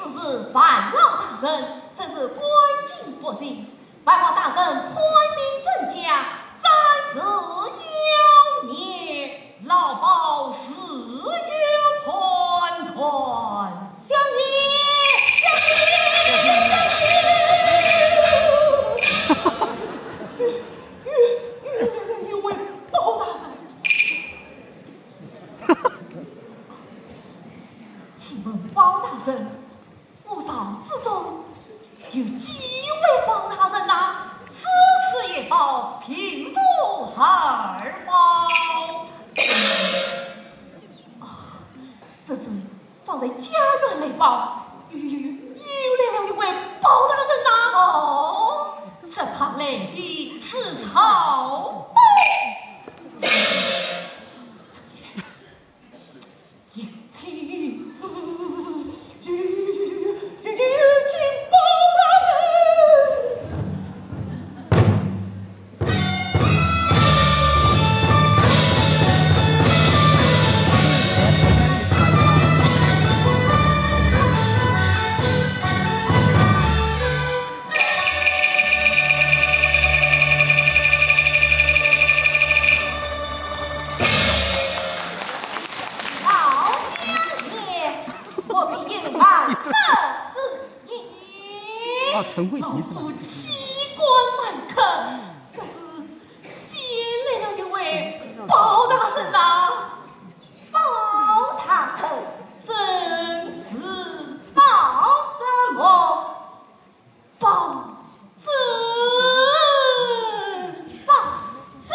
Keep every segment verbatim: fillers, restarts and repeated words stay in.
此事万老大人真是关心不尽，万老大人判明真假，暂时要念老包自有判断。相爷，相爷，相爷！有，有，有，有位包大人。请问包大人，我朝之中有几位包大人呐？此事一包，平复二包。啊，这是方才家院来报，又，又，又来了一位包大人呐。哦，这趟来的是朝报。 老相爷，我们有难告诉你。啊，陈慧提是吧？老夫岂敢蛮抗，这是先来了一位包大人呐。包大人，正是包什么？ 包拯，包拯。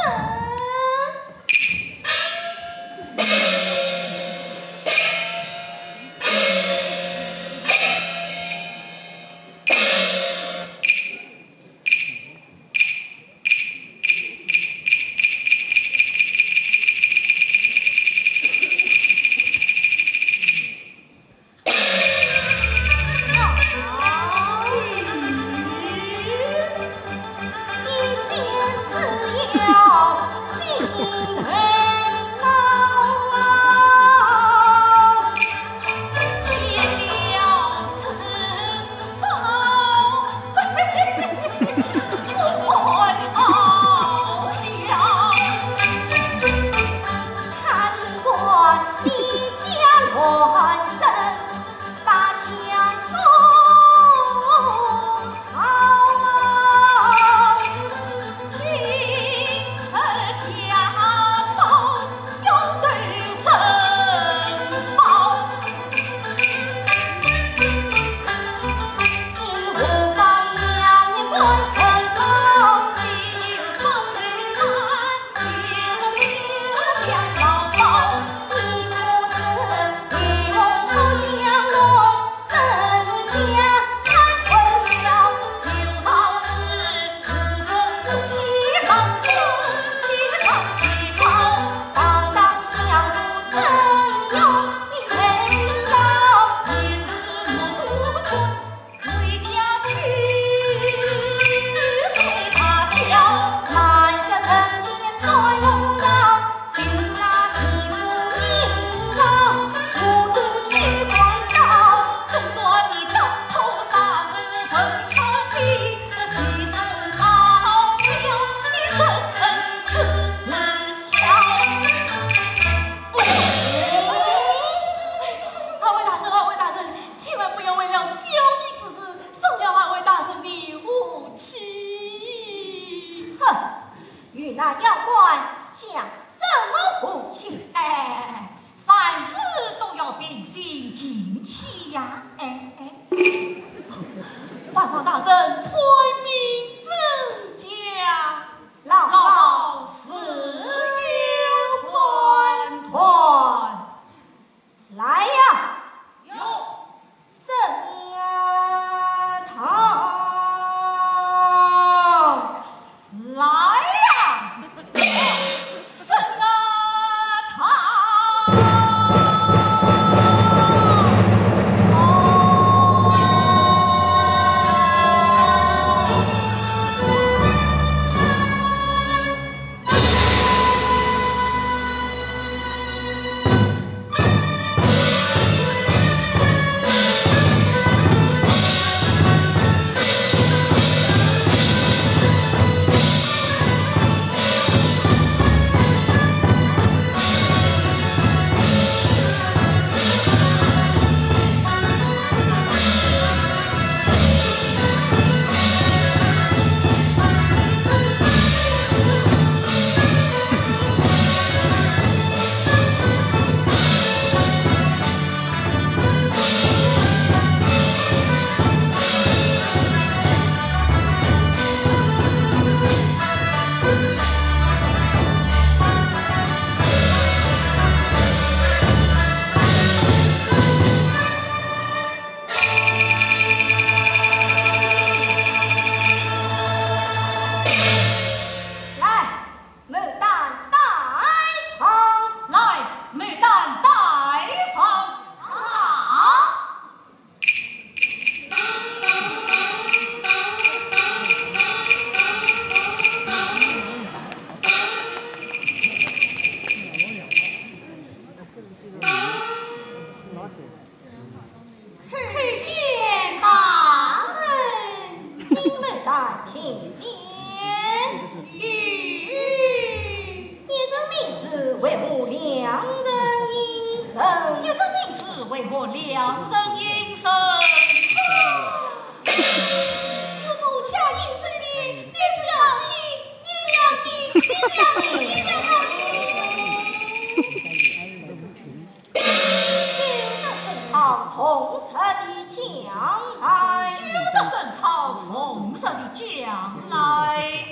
正草从实地讲来。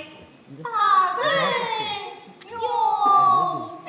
大人用兵。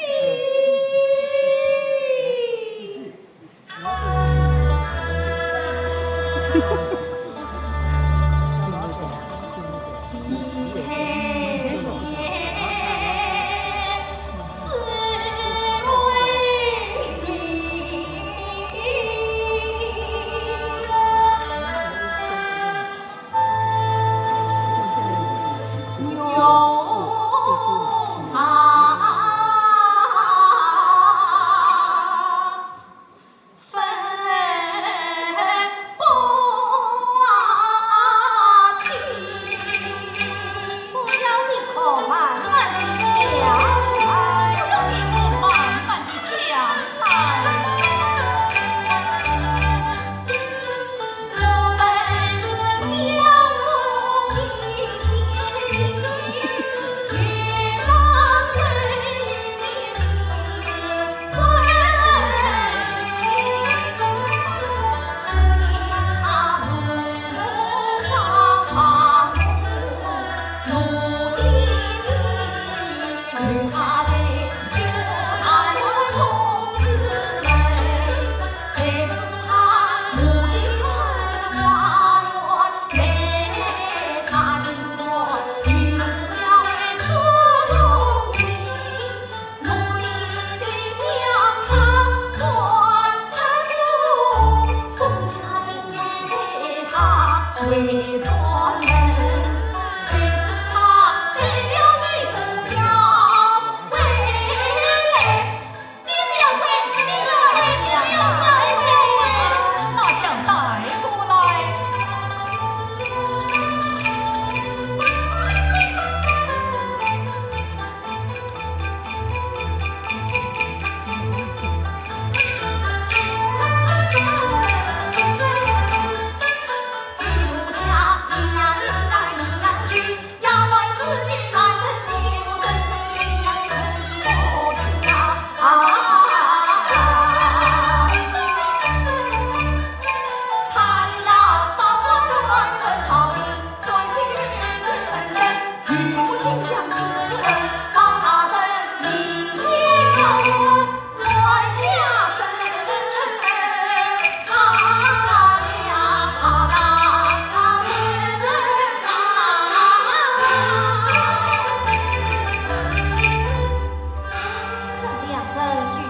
这两人就是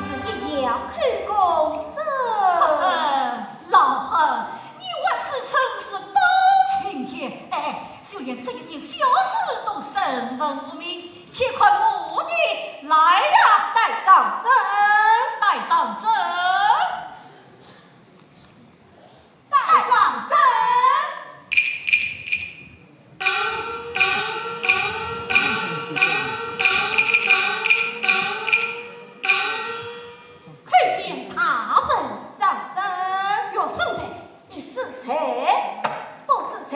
一样口供者。老汉，你还是真是包青天。哎，哎，就连这一点小事都审问无名，且看我的。来呀，带上阵。带上阵。带上阵。叩见大人。上阵。岳生在。你知罪不知罪？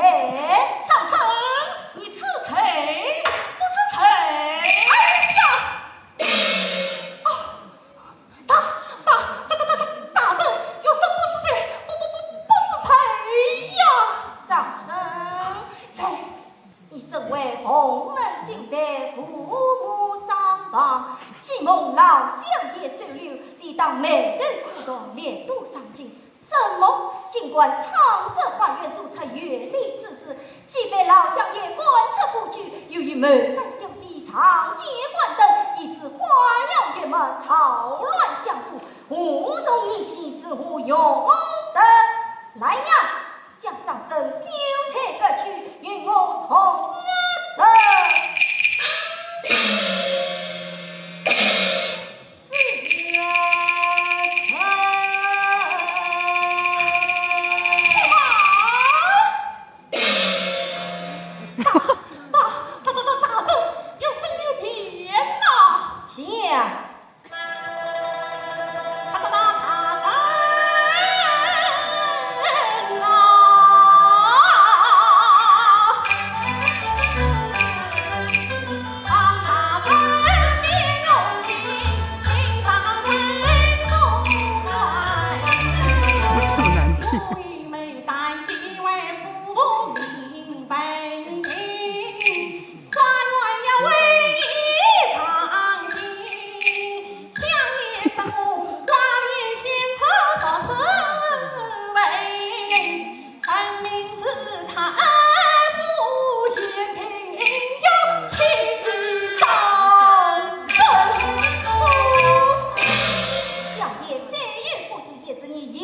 上阵。你知罪不知罪？哎呀！啊！ 大大大大大人，有什么之罪？不不不不知罪呀！大人，在，你身为洪门秀才，父母双亡，既蒙老相爷收留，理当埋头苦读，力图上进。 怎么今官唱词还愿，做出越礼之事，既被老相爷赶出府去，又与牡丹小姐长街观灯，以致花容月貌，扰乱相府，何从人间，是何用得？来呀，将张生秀才革去，与我重案。 是啊。小爷虽有不是，也是你行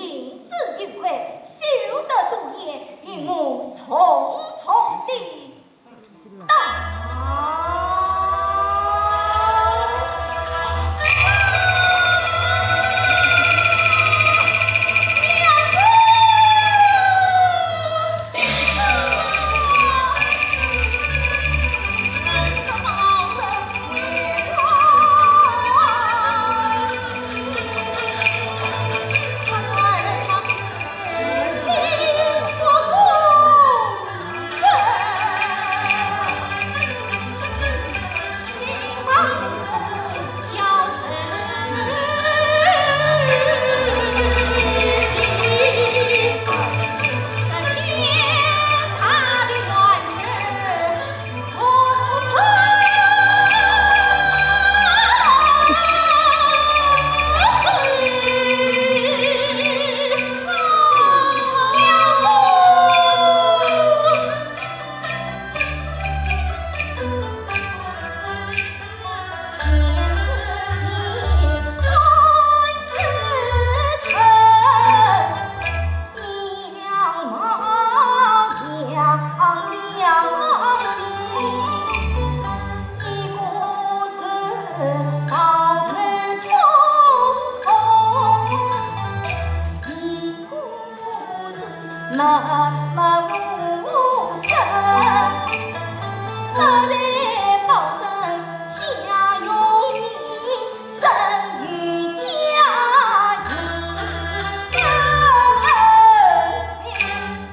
止有亏，休得多言，容我从从的。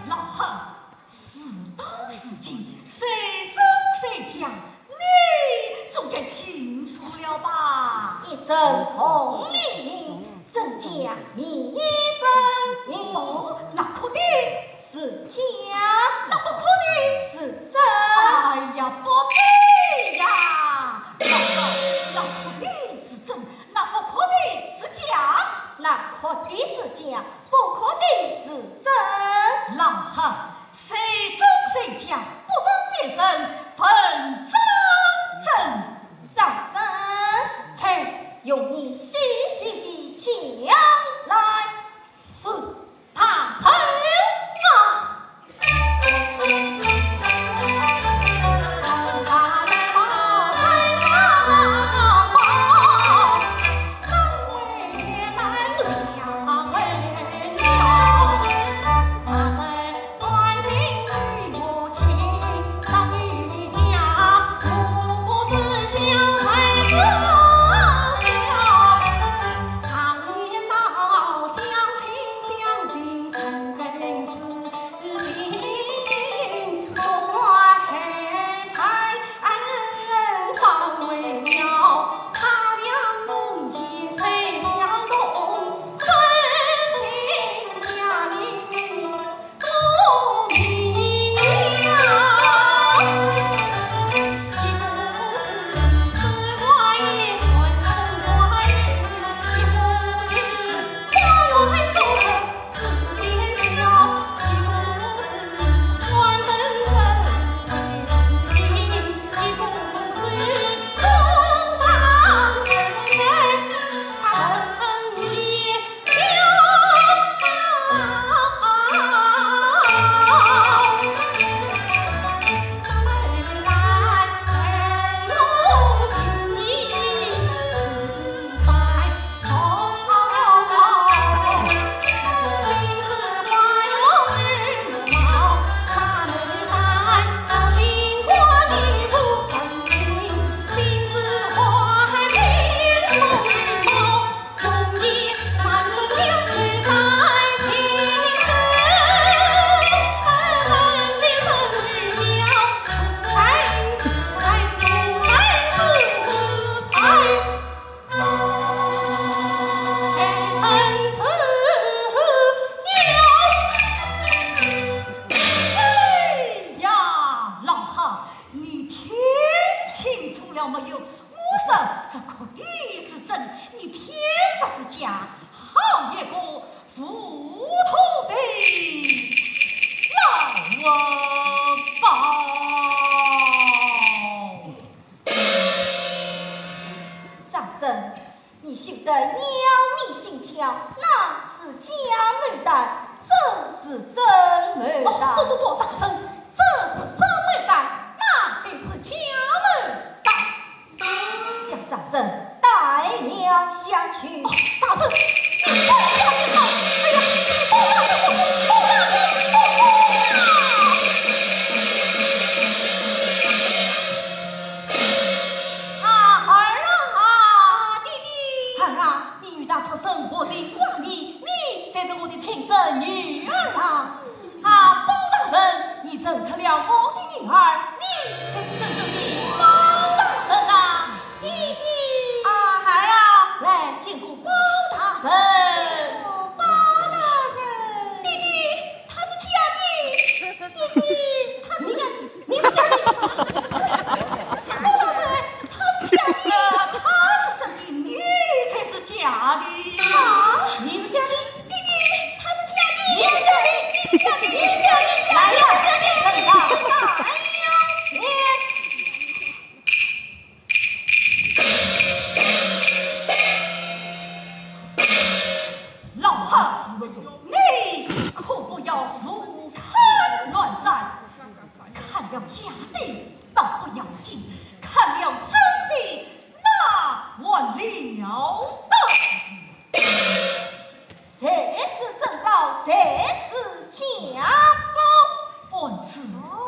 老汉，事到如今，谁真谁假，你总该清楚了吧？一声铜铃，人家已分明。哦，那可定是假？那不可定是真？哎呀，不对呀！老老，那可定是真，那不可定是假？那可定是假，不可定是真。老汉，谁真谁假，不分别人，问张真。张真，臣用你细细讲来。是。大人啊！不不不，大人，这是怎么办？那就是家门道。将张生带了下去。哦，大人，你带下去吧。哎呀，你不要，不要，不要，不要！啊，孩儿啊！啊，爹爹！孩儿啊，你与他出身不曾挂齿，你才是我的亲生女儿啊！啊，包大人，你认出了我的女儿，你才是真正的包大人呐！爹爹！啊，孩儿啊，来见过包大人。见过包大人。爹爹，她是假的。爹爹，她是假的。 你是假的，包大人，她是假的。她是真的，你才是假的。啊，你是假的。爹爹，她是假的。你是假的，你是假的，你是假的，假的，来呀，假的，来呀，来呀，来呀。 老汉，你可不要胡看乱赞。看了假的倒不要紧，看了真的那还了得？谁是真包，谁是假包？案子断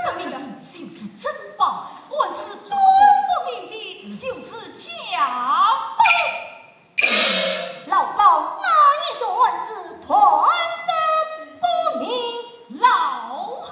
不明的就是真包，案子断不明的就是假包。 老包，哪一桩案子断得不明？老汉。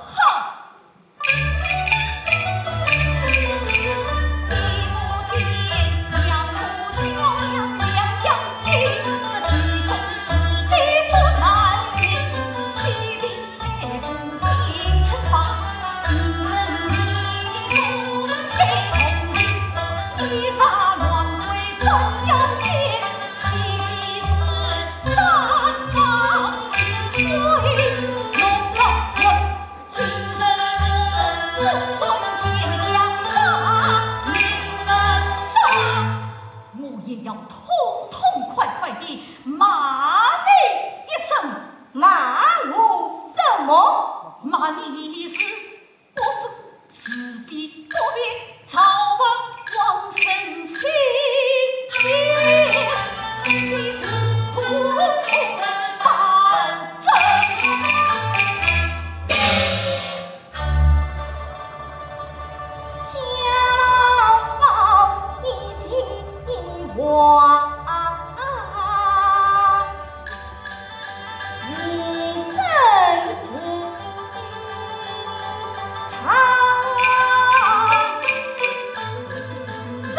我也要痛痛快快地骂你一声。骂我什么？骂你是不知是非不明，造反王孙清天地不公暴政。 家老包，你听我话，你真是伤人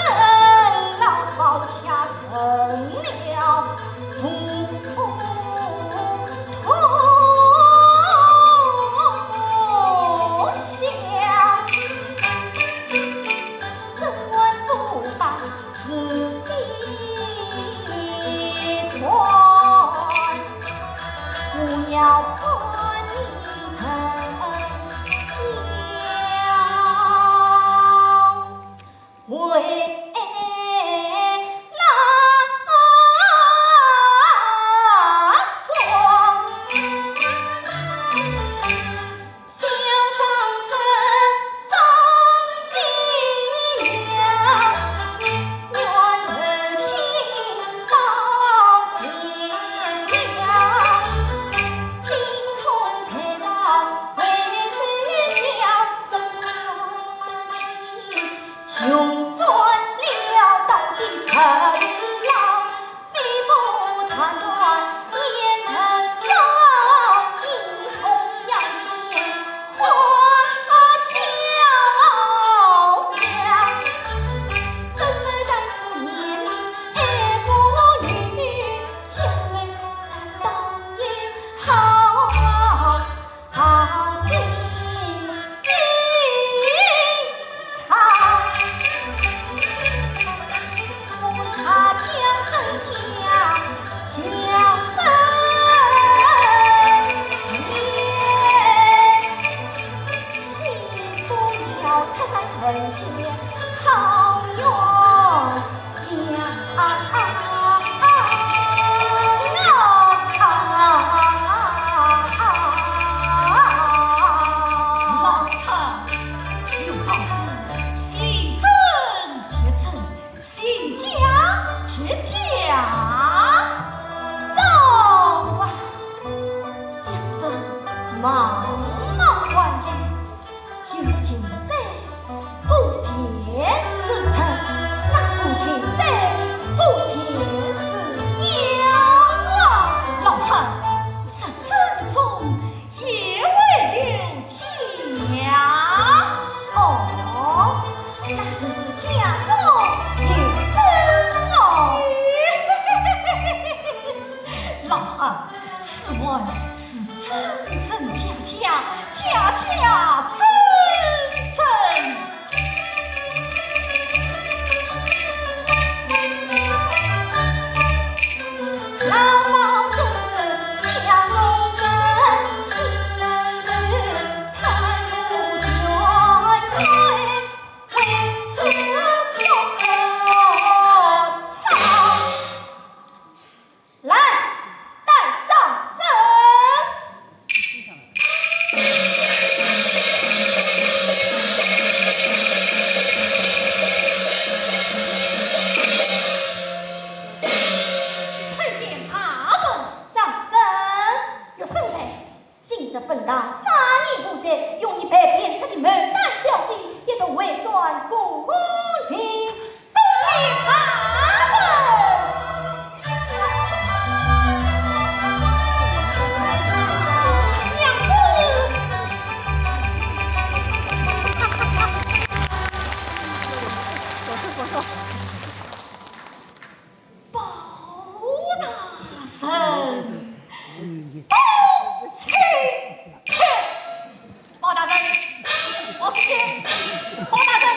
包大人，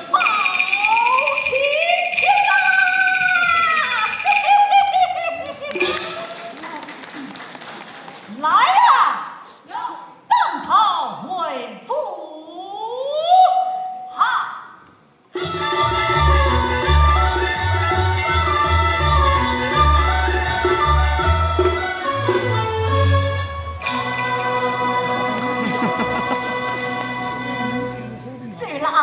包青天啊！来呀，有。打道回府。好。走了啊。